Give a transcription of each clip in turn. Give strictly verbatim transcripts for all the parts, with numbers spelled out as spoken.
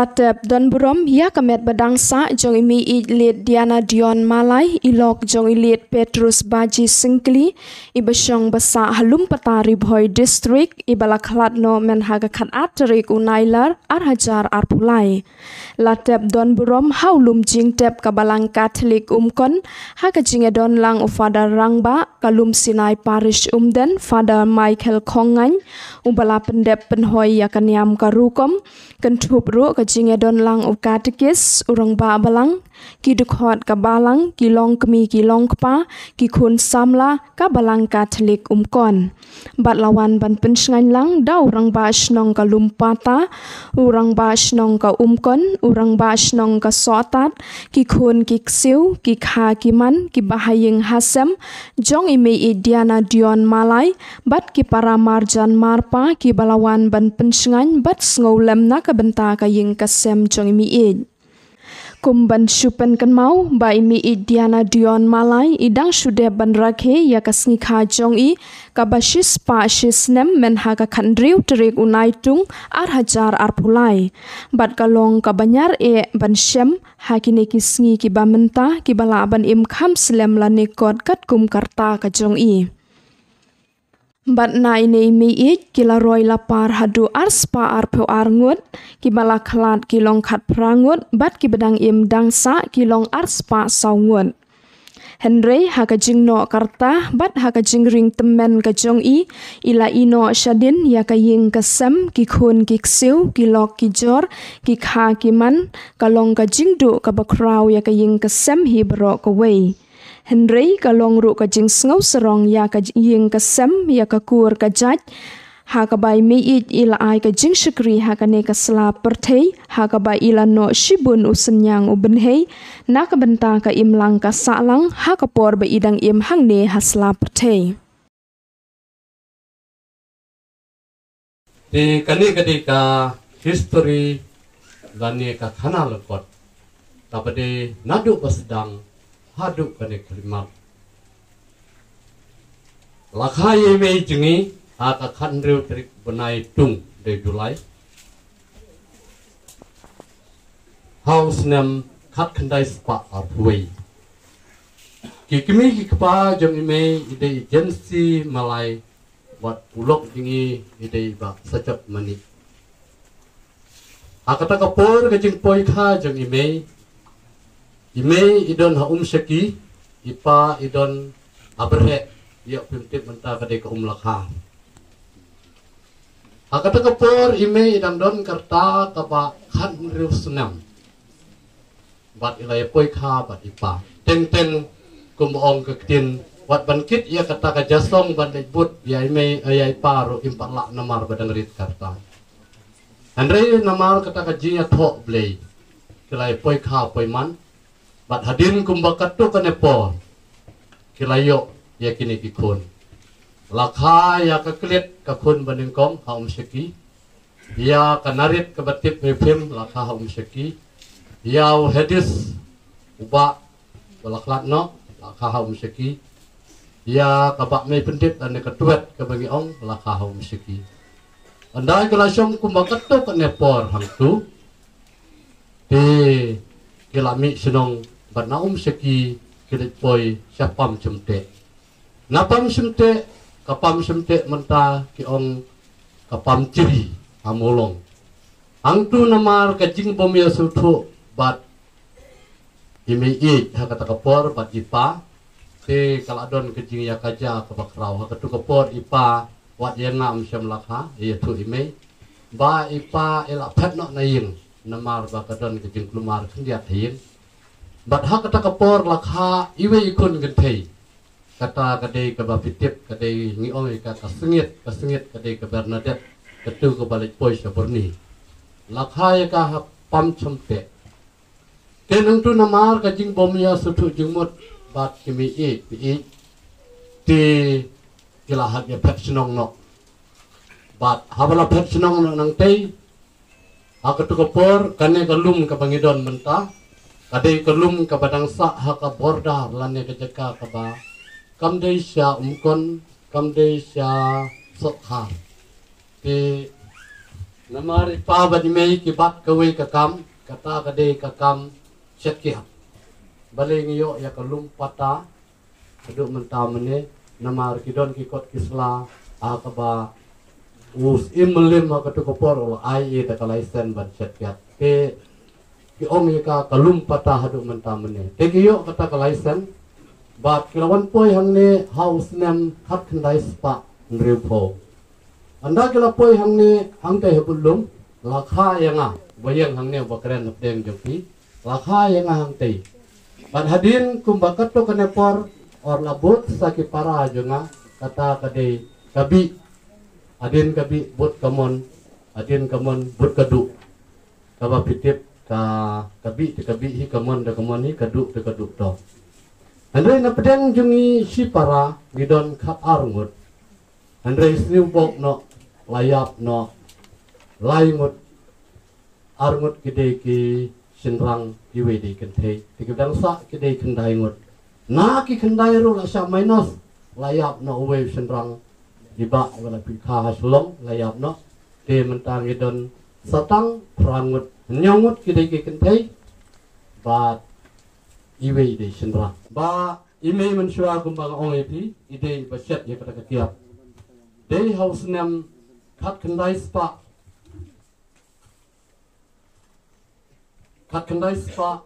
Tep don burom ïa ka met ba dang sah jong i mei ïeit Late Diana Dion Malai, i lok jong i Late Petrus Baji Singkli, i ba shong ba sah ha Lumpata, Ri Bhoi District, i ba la khlad noh mynha ka khatar tarik u Nailar ar hajar arphew lai. La tep don burom ha u lum jingtep ka Balang Katholik Umkon, ha ka jingïadon lang u Father Rangbah ka Lum Sinai Parish Umden, Father Michael Khongngaiñ, u ba la pyndep pynhoi ïa ka niam ka rukom, kynthup ruh ka jingïadon lang u Katekis, u Rangbah Balang, ki dkhot ka Balang, ki longkmie ki longkpa, ki khun samla ka Balang Katholik Umkon. Bad la wan ban pynshngaiñ lang da u Rangbah Shnong ka Lumpata, u Rangbah Shnong ka Umkon, u Rangbah Shnong ka Sohtat, ki khun ki ksiew, ki kha ki man, ki bahaïing hasem jong i mei ïeit Diana Dion Malai, bad ki para marjan marpa ki ba la wan ban pynshngaiñ bad sngewlem na ka bynta ka ïing ka sem jong i mei ïeit. Kum ban shu pynkynmaw ba i mei ïeit Diana Dion Malai i dang shu dep ban rakhe ïa ka sngi kha jong i kaba shispah shisnem mynha ka khathynriew tarik u Naitung ar hajar arphew lai. Bad ka long kaba ñiar eh ban shem ha kine ki sngi ki ba mynta ki ba lah ban im kham slem lane kot katkum ka rta ka jong i. Bad na ine i mei ïeit ki la roi la par haduh arspah arphew ar ngut, ki ba la khlad ki long khatphra ngut, bad ki ba dang im dang sah ki long arspah saw ngut. Hynrei ha ka jingnoh ka rta bad ha ka jingring tymmen ka jong i, i la ïehnoh shadien ïa ka ïing ka sem, ki khun ki ksiew, ki lok ki jor, ki kha ki man, ka long ka jingduh kaba khraw ïa ka ïing ka sem hi baroh kawei. Hynrei ka long ruh ka jingsngew sarong ïa ka ïing ka sem, ïa ka kur ka jait, ha kaba i mei ïeit i la ai ka jingshakri ha kane ka sla pyrthei, ha kaba i la noh shibun u synñiang u bynhei na ka bynta ka imlang ka sahlang ha ka por ba i dang im hangne ha sla pyrthei. Te kane ka dei ka history lane ka khana lyngkot kaba dei naduh ba sdang haduh kane ka khyllipmat. La kha ïa i mei jong ngi ha ka khathynriew tarik bnai Naitung, dei July, ha u snem khatkhyndai spah arphew wei. Ki kmie ki kpa jong i mei i dei i Jensi Malai bad u lok jong i i dei i Bah Sajot Manik. Ha kata ka por ka jingpoi kha jong i mei, i mei i don ha Umshaki, i pa i don ha Byrheh, ïoh phim tip mynta ka dei ka Umlakha. Ha kata ka por i mei i dang don ka rta kaba khathynriew snem. Bad i la ïa poi kha bad i pa. Teng teng kumba ong ka ktien, wat ban kit ïa kata ka jasong ban leit bud ïa i mei, ïa i pa ruh im pat lah namar ba dang rit ka rta. Hynrei namar kata ka jingïathoh Blei, ki la ïa poi kha poi man. Bad hadien kumba katto katne por ki la ïoh ïa kine ki khun. La kha ïa ka Klet, ka khun banyngkong, ha Umshaki. Ïa ka Narit kaba tip hi phim, la kha ha Umshaki. Ïa u Hedis, u Bah ba la khlad noh, la kha ha Umshaki. Ïa ka Bah Mei Pyndit lane ka Twet kaba ngi ong, la kha ha Umshaki. Ynda ki la shong kumba katto katne por hangtu, te ki la mih shnong bad na Umshaki ki leit poi sha Pamshymteh. Na Pamshymteh, ka Pamshymteh mynta ki ong ka Pamchiri ha Mawlong. Hangtu namar ka jingbym ïasngewthuh bad i mei ïeit ha kata ka por bad i pa, te ka la don ka jingïakajia kaba khraw. Ha katu ka por i pa wat ïa nga um shem la kha, ïathuh i mei ba i pa i la phet noh na ïing namar ba ka don ka jingkulmar khyndiat ha ïing. Bad ha kata ka por la kha iwei i khun kynthei. Kata ka dei kaba phi tip, ka dei ngi ong ïa ka ka Sngit, ka Sngit ka dei ka Bernadette, katu kaba leit poi sha Burni. La kha ïa ka ha Pamshymteh. Te nangtu namar ka jingbym ïasngewthuh jingmut bad ki mei ïeit, mei ïeit, te ki la hap ïa phet shnong noh. Bad haba la phet shnong noh nangtei, ha katu ka por kane ka lum kaba ngi don mynta ka dei ka lum kaba dang sah ha ka border lane ka jaka kaba kam dei sha Umkon, kam dei sha Sohkhar. Te Namar i pa bad i mei ki bat kawei ka kam, kata ka dei ka kam shet kiad. Balei ngi ïoh ïa ka lum pata haduh mynta mynne, namar ki don ki kot ki sla, ha kaba u Syiem Mylliem ha katu ka por u la ai ïa ka license ban shet kiad. Te ki ong ïa ka ka lum pata haduh mynta mynne. Te ki ïoh kata ka license bad ki la wan poi hangne ha u snem khatkhyndai spah hynriewphew. Ynda ki la poi hangne, hangtei ha Butlung, la kha ïa nga, ba ïeng hangne ba kren hapdeng jong phi, la kha ïa nga hangtei. Bad hadien kumba katto katne por, or la bud sa ki para jong nga, kata ka dei ka bih. Hadien ka bih bud ka mon, hadien ka mon bud ka duh. Kaba phi tip ka, ka bih te ka bih hi, ka mon te ka mon hi, ka duh te ka duh to. Hynrei na pdeng jong ngi shi para ngi don khat ar ngut. Hynrei sniew bok noh, la ïap noh, lai ngut, ar ngut ki dei ki shynrang, iwei dei kynthei. Te ki dang sah ki dei khyndai ngut. Na ki khyndai ruh la shah minus, la ïap noh uwei u shynrang. I bah ba la pyrkhat ha Shillong, la ïap noh. Te mynta ngi don sa tang phra ngut, hynñiew ngut ki dei ki kynthei bad iwei dei shynrang. Ba i mei mynshuwa kumba nga ong ïa phi, i dei ba shet ïa kata ka kiad. Dei ha u snem khatkhyndai spah, khatkhyndai spah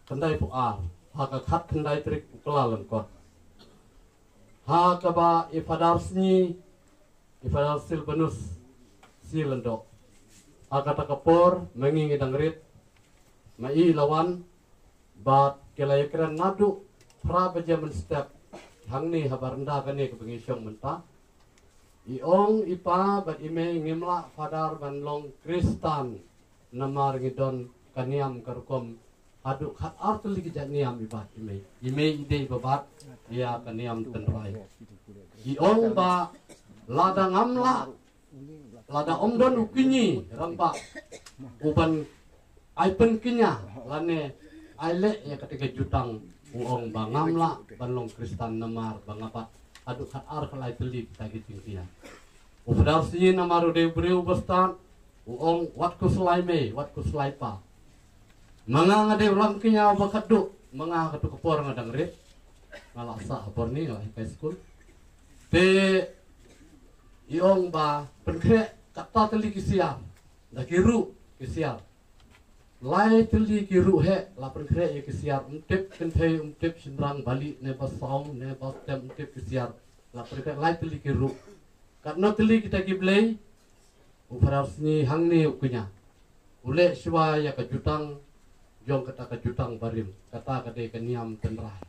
khyndaiphew ar, ha ka khatkhyndai tarik u Kyllalyngkot, ha kaba i Father Snyi, i Father Silvanus Snyi Lyngdoh, ha kata ka por ma ngi ngi dang rit, ma i la wan bad ki la ïakren naduh phra baje mynstep hangne ha baranda kane kaba ngi shong mynta. I ong i pa bad i mei, ngim lah Father ban long Khristan, namar ngi don ka niam ka rukom haduh khat ar tylli ki jait niam, i bah i mei. I mei i dei ba bat ïa ka niam tynrai. I ong ba lada ngam lah, lada ym don u kñi rangbah uban ai pynkñia lane ai leh ïa kata ka jutang, u ong ba ngam lah ban long Khristan namar ba nga bat haduh khat ar khatlai tylli kita ki jingkñia. U Father Snyi namar u dei u briew ba stad, u ong, wat khuslai mei, wat khuslai pa. Ma nga nga dei u langkñia uba khatduh, ma nga katu ka por nga dang rit, nga la sah ha Burnie, nga la hikai skul. Te i ong ba pynkhreh kata tylli ki siar, da ki ruh ki siar. Lai tylli ki ruh heh la pynkhreh ïa ki siar, ym tip kynthei ym tip shynrang, ba lieh ne ba saw ne ba stem, ym tip ki siar, la pynkhreh lai tylli ki ruh. Katno tylli kita ki blei? U Father Snyi hangne u kñia. U leh shuwa ïa ka jutang jong kata ka jutang barim, kata ka dei ka niam tynrai.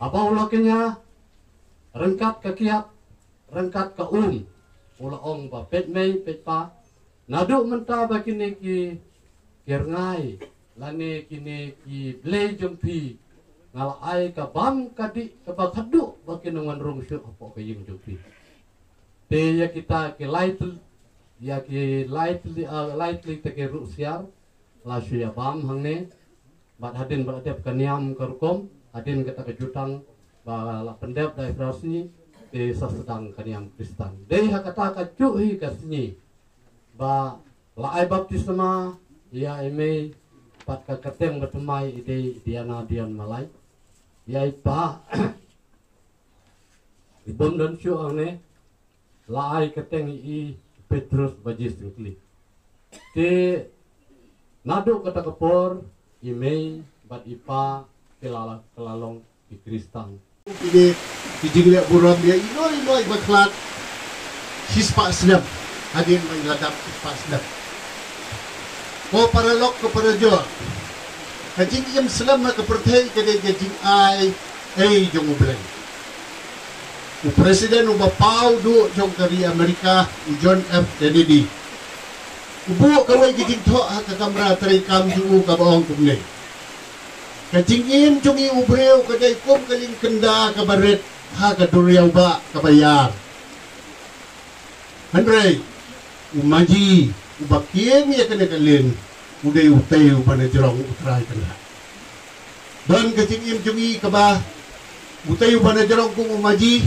Haba u la kñia, ryngkat ka kiad, ryngkat ka um, u la ong ba peit mei, peit pa, naduh mynta ba kine ki, ki rngai lane kine ki blei jong phi, nga la ai ka bam ka dih kaba khatduh ba kin ym wan rung shuh hapoh ka ïing jong phi. Te ïa kita ki lai tyl-, ïa ki lai tylli, ah, lai tylli te ki ruh siar la shu ïa bam hangne. Bad hadien ba la dep ka niam ka rukom, hadien kata ka jutang ba la pyndep da i Father Snyi, te sa sdang ka niam Khristan. Dei ha kata kajuh hi ka sngi ba la ai baptisma ïa i mei, bad ka kyrteng ba thymmai i dei Diana Dion Malai. Ïa i pa i bym don shuh hangne, la ai kyrteng ïa i Petrus Baji Syngkli. Te naduh kata ka por i mei bad i pa ki la, ki la long ki Khristan. Ki dei ki jingleh burom ïa i, ino ino i ba khlad shispah snem. Hadien ba i la dap shispah snem. Ko paralok ko parajor, ka jingim slem ha ka pyrthei ka dei ka jingai ei jong U Blei. U President uba paw duh jong ka ri Amerika, u John F Kennedy, u buh kawei ka jingthoh ha ka kamra treikam jong u kaba ong kumne: Ka jingim jong i u briew ka dei kum ka lieng kynda kaba rit ha ka duriaw bah kaba ïar. Hynrei u maji uba kieng ïa kane ka lieng u dei utei uba na jrong U Trai Kynrad. Don ka jingim jong i kaba utei uba na jrong kum u maji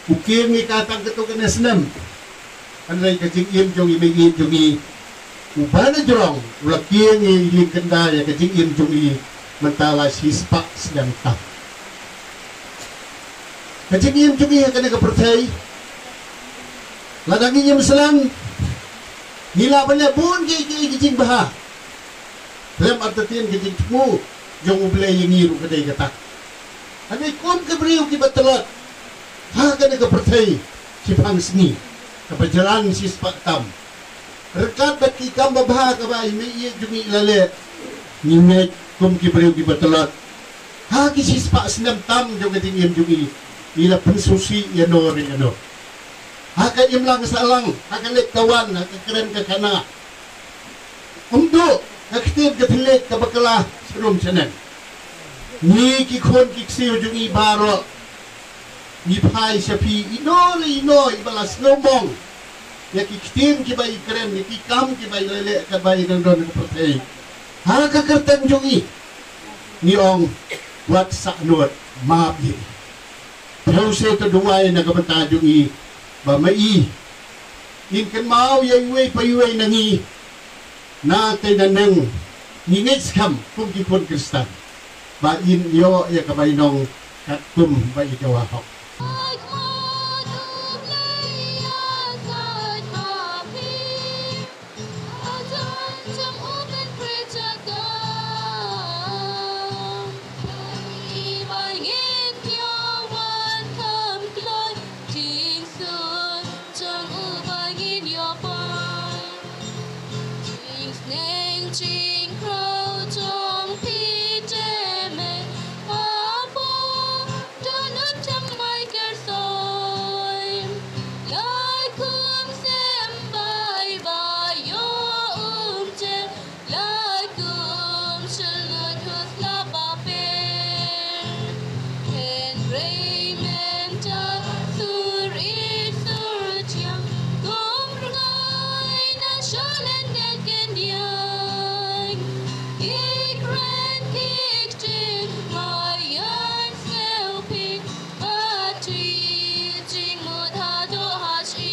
u kieng ïa ka tang katto katne snem. Hynrei ka jingim jong i mei ïeit jong i uba na jrong u la kieng ïa i lyngkynda ïa ka jingim jong i mynta la shispah snem tam. Ka jingim jong i ha kane ka pyrthei, lada ngi im slang, ngi lah ban leh bun kiei kiei ki jingbha khlem artatien. Ka jingthmu jong U Blei ïa ngi ruh ka dei kata. Hynrei kum ki briew kiba tlot ha kane ka pyrthei, ki phang sngi kaba jlan shispah tam, ryngkat bad ki kam babha kaba i mei ïeit jong i la leh, ngi ngeit kum ki briew kiba tlot ha ki shispah snem tam jong ka jingim jong i, i la pynsngewsih ïano re ïano. Ha ka imlang sahlang, ha ka leit ka wan, ha ka kren ka khana, ym duh ka ktien ka thylliej kaba kylla sharum shaneng. Ngi ki khun ki ksiew jong i baroh ngi phai sha phi, ino re ino iba la sngewmong ïa ki ktien kiba i kren, ïa ki kam kiba i la leh katba i dang don ha ka pyrthei. Ha ka kyrteng jong i ngi ong, wat sahnud, map ïa i. Phi sngewthuh, duwai na ka bynta jong i ba ma i in kynmaw ïa iwei pa iwei na ngi. Na tei na neng ngi ngeit skhem kum ki khun Khristan ba in ïoh ïa ka bainong katkum ba i dawa hok. Jingkhuslai, jingsneng, jingkhraw jong phi te mei, ha pdeng don u thymmai kyrtoi. Lai kum sem bai ba ïoh um jer, lai kum shlur khuslai ba pher. Hynrei mynta sur ïeit sur thiang, kum rngai na shalyndet khyndiat. Ki kren ki ktieng, ba ïaid sngewphi, ba tih jingmut haduh ha shi.